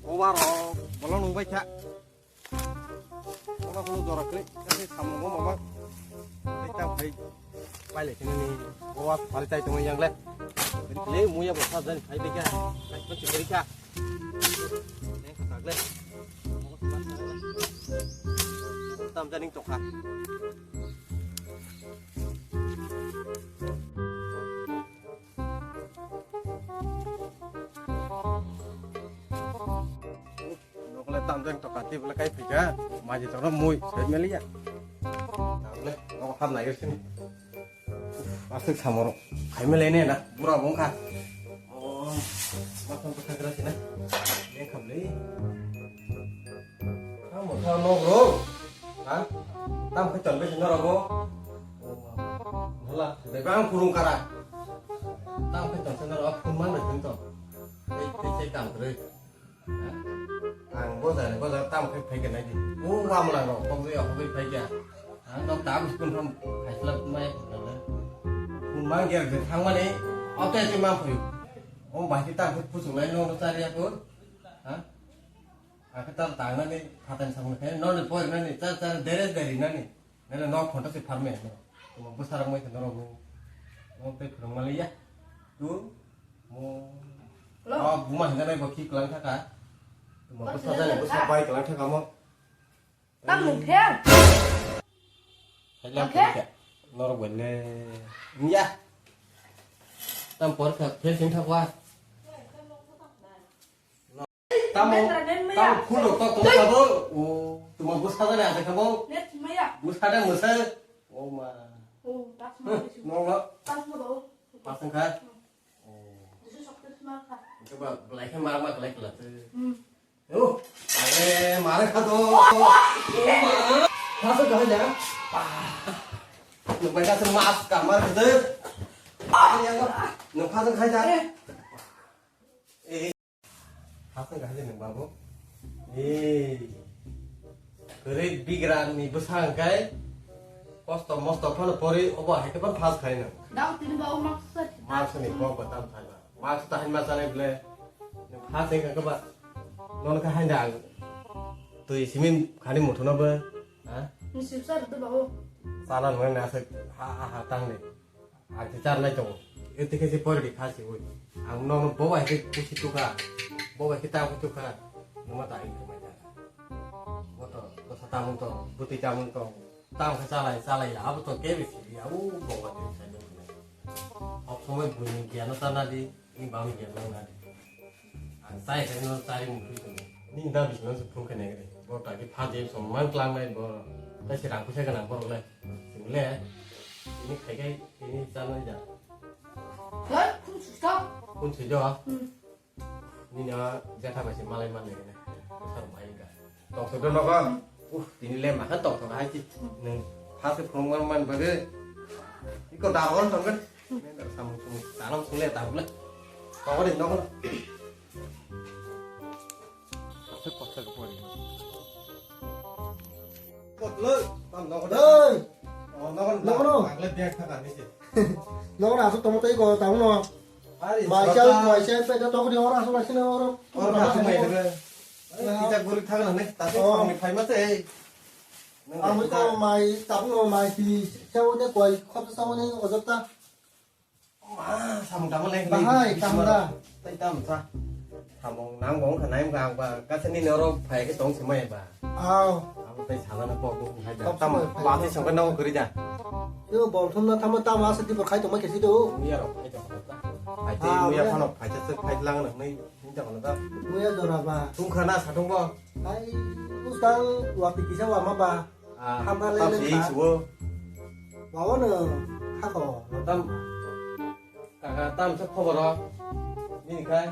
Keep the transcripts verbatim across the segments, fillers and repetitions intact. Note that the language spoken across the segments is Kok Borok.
Obar o, bolong nung bai kha. Ora kono jora kre, kasi samung mo mama. Tei tang phai, pai le kini ni, owa phari tai tong yang le. Kini kini muya bo sa jan phai bai kha, phai pa chikari kha. Neng kha le. Tam janing tokha. Nokle tamjang toka tei bole kai phaikha, maji tongno mui sai meliya. Nokle nok hap nai sini. Aswk samoro khai melai ne na, bura bongkha. Oh, mathang bwkha gra sina. Leng khamlei. Tamo tha nok ro. Ha? Tam khai ton besi norogo. Hala, bebang kurung kara. Tam khai ton se norogo phun man besi to. Tei tei se kam kre. Ha? Ang bozar bozar tam khai phai kena di. O wamla ro, kok ya hoi phai kya. Ang nok tam kun ham khai slap mai kena. Phun man ger de thang mani. Ote ti ma phai. Om bai tam khai pusung lai no chari aku. Ha? Akhe tal tangnani phatai samung khe noni porinani char char dere deri nani. Nene nok phonta se pharme no. Tuma bwsarok mai khe norok no. Nok tei phwrwng maliya. Tu mo. Hello. Oh, buma hinjanai bo ki klang thaka. Tuma bwsa jani bwsa bai klang thaka mo. Tam nung pheng. Hello. Norok belle. Ya. Tam por kha phel sing thakwa. Tamo, tamo phun rok to tong sabo. O, tuma bwsa jani asa khabo. Bwsa da mwsa. O ma. Nong lo. Pasang kha. O. Ke ba, belai khe mar ma belai kela. O, are mar kha do. O ma. Pasang kha ja. Nung bai ka mas ka mar kha de. Nung pasang kha ja. Hasing kahai nung babu. Ee. Kwrwi bigra ni bwsa hwnkhe kosto mosto phano pori obo hai khe phano pass khai nung. Dau tini ba o maksa. Maksa ni kok ba tam thai ba. Maksa ta hai ma chanai ble. Nung pass hwnkhe ba. Nono khe hai da ang. Twi simin khani muthuno bo. Ha? Ni sip sar do ba o. Sana nung na sa ha ha ha tang ni. Ang se charnai tongo. Ete khe se poredi kha se oi. Ang nono bo bai khe kusi tukha. Bo bai khe ta kusi tukha. Numa ta ing thumai ta. Bo to, bo sa tamung tong, bwtwi tamung tong. Tam khe chalai, chalai ya. Abo to kebe si ya. U bo ba te sai do. Hok somoi buini giano ta na di, ni bang giano na di. Ang chai khe no chari mung twi tongo. Nini da bising no se phone khe nai khe. Bo ta khe pha je som man klang nai bo. Tai se rang puisa gwnang borok le. Sing le. Ini khai khai ini chal nai ja. Hei, khun sui stop. Khun sui jo. Hmm. Nini a jetha bai se malai man nai khe. Sar bai ga. Tok se do no ga. Uh, tini le ma khan tok tok hai chi. Nung pha se phone man man ba ge. Iko da hon tong ge. Neng da samung sung. Tanam sung le ta le. Kok de no. Aswk kosto khe pori. Kot lo, tam nogo da. Oi! Oh, nogo da. Nogo no. Agle bag thaka ni se. Nogo na aswk tomo tei ko tamo no. Ari, mai sal, mai sal pe to tokri ora aswk aswk na ora. Ora aswk mai de. Kita guri thaka na ne, ta se kami phai ma se. Ang ko mai, tamo no mai ti, sa ne koi, khop sa ne ojak ta. Ma, samung tamo leng leng. Bahai, bising tamo da. Tai tam sa. Samung nang gong khanai wngkha ang ba. Kasa nini oro phai khe tong se mai ba. Aw. Abo tai sala na pok hai da. Tamo ba ti sangka nang kori da. Yo bol thum na tamo tamo asa di por khai tong ma kesi do. Muya ro phai tong ta. Phai te muya phano phai sa phai lang nang nai. Hinta kono da. Muya jora ba. Tung khana sa thung bo. Hai, usang waktu kisa wama ba. Ah, hamra le tam le si kha. Suwo. Bawa no khako. Tam, kaka, tam sa khobor o. Nini khai.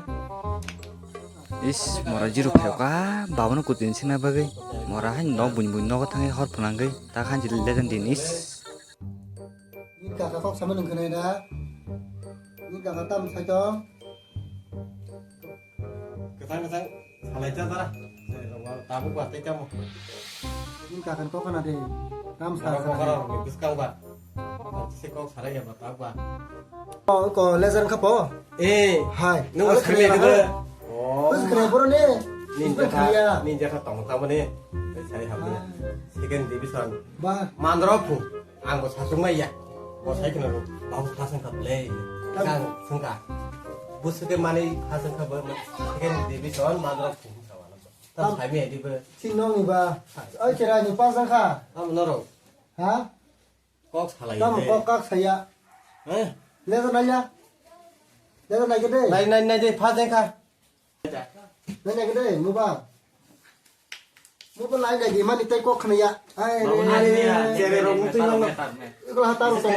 Is, mora jiru phayo ka, baba no kutin sina bagwi. Mora hai nok buin buin nogo thangwi hor phunangwi. Ta khan jil le din is. Ni kaka kok sama nung khnai da. Ni kaka tam sai to. Kwthang kwthang salai cha tara. Tabuk ba tei tamo. Ni kaka kok khna de. Tam sa. Kok khna ni bwskang ba. Se kok sarai ya ba tabuk ba. Ko ko lezer khapo. Eh. Hai. Nung aro sarai khna de. Bwswk kre boroni? Ninja kha, ninja kha tong tamo ni. Sai hamni. Second division. Ba. Mandro phu. Ang bo sasung mai ya. Bo sai kena ro. Babu phasang kap le. Kang sungka. Bwswk ke mani phasang kap second division mandro phu. Tam sai mi di bo. Sing nong ni ba. Oi chera ni pasang kha. Tam noro. Ha? Kok salai. Tamo kok kak saya. Eh? Leto naya. Leto naya de. Nai nai nai de pha jeng kha. Nai nai de muba. Muba lai nai de mani tai kok khna ya. Ai re. Jere ro mutu nang. Ikla hataru to.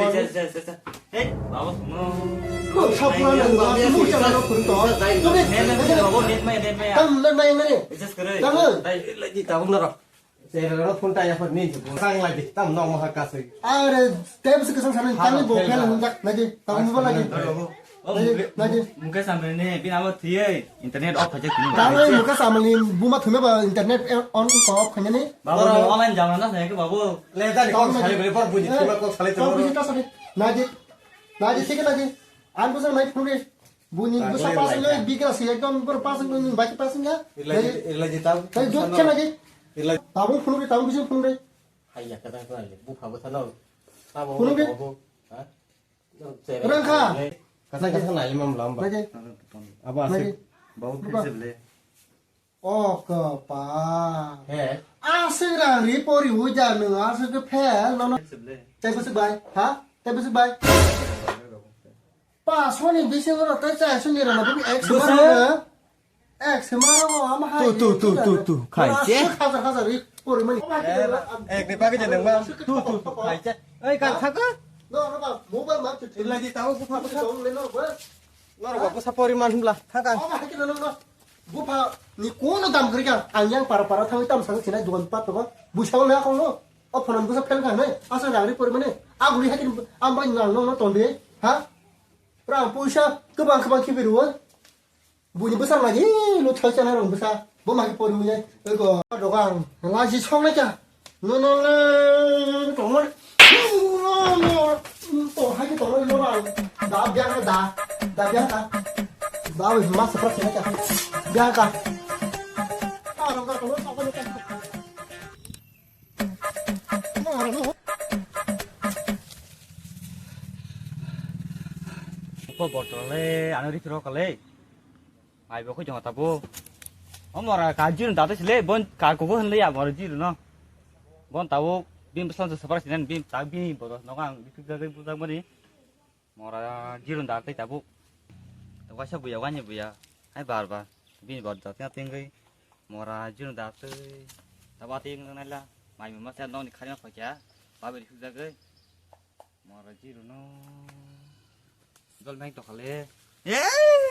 Hey, babu no. Ko sapra na ba. Mu chana ro kun to. Tumi. Babu net mai net mai. Tam net mai ne. Just kare. Tam. Dai lagi tabung na ro. Cherrano phone taya phone ni je, sang lagi, tam nong maha kasui. Are, tebse kesang sana, tani bo phel hunjak, naji, tam bo lagi. Naji, naji. Mukesh Ambani ni, bini abo thiyai, internet off khaijak tini. Tamo Mukesh Ambani buma thume ba internet on off khanya ni. Babu, online jamana na ke babu. Le jani kok salai bele, por buji, thima kok salai. Kok buji ta sari. Naji, naji, thik naji. An bo sang nai phone ni. Buni bwsa pasang le bigra si ekdom bor pasang le ning baki pasang ya. Irla jita. Tai jok chana ge. Irla. Tabung phunuk re, tabung bising phunuk re. Hai ya kata kata le bupha bwsa no. Tabung. Phunuk re. Ha? Rang kha. Kasang kasang nai mam lam ba. Lagi. Aba lagi. Asik. Bau phese le. O kapa. He. Asik rang ri pori uja no asik ke phel no no. Phese le. Tai bwswk bai. Ha? Tai bwswk bai. Pasoni bisingo rok tei chayasoni rana bini ek sema rok. Ek sema rok ama hai. Tu, tu, tu, tu, tu. Khai che. Hajar hajar ri pori mani. Ek ni bagwi je nang ma. Tu, tu, tu. Khai che. Ei kan thaka. No no ba mobile ma tu. Ilai di tahu ku pha pha. Tong le no ba. No ba ku sa pori man hmla. Thaka. Ama hai ke no no. Bupha ni kono dam kwrwi kha, ang yang para para thangwi tam saka sinai dogan pat toba, buisao le akong no, o phonan busa phel kha hinwi, asa rang ri pori mani, aguli hai khe ang bai nang nong no ton de, ha? Rang puisa kwbang kwbang khibi rwo, buini bwsa lagi lo thal chana rang bwsa, bo ma khe pori mani, ego dogan, laji song nai kha. No, no, no, tongmani. No, no, no. To, hai ke tongmani, no, no. Da, biang ka, da. Da, biang ka. Da, wis, mas, seperti ini, kan. Biang ka. Ah, no, no, no, no, no, no. No, no, no. Ko botol le, ano ri kro kale. Mai bo kho jong tabo. O mora ka jiru da to sile bon ka ko hon le ya mora jiru no. Bon tabo bin bwslang sa sapar sinan bin ta bin bo no ang bisu jagwi bujak mani. Mora jiru da tai tabo. To kaisa buya wani buya. Hai bar bar. Bin bo da tengwi. Mora jiru da tai. Tabo tengwi naila. Mai ma sa noni khari ma khokya. Babe bisu jagwi. Mora jiru no. Dol mai to khale. Eh!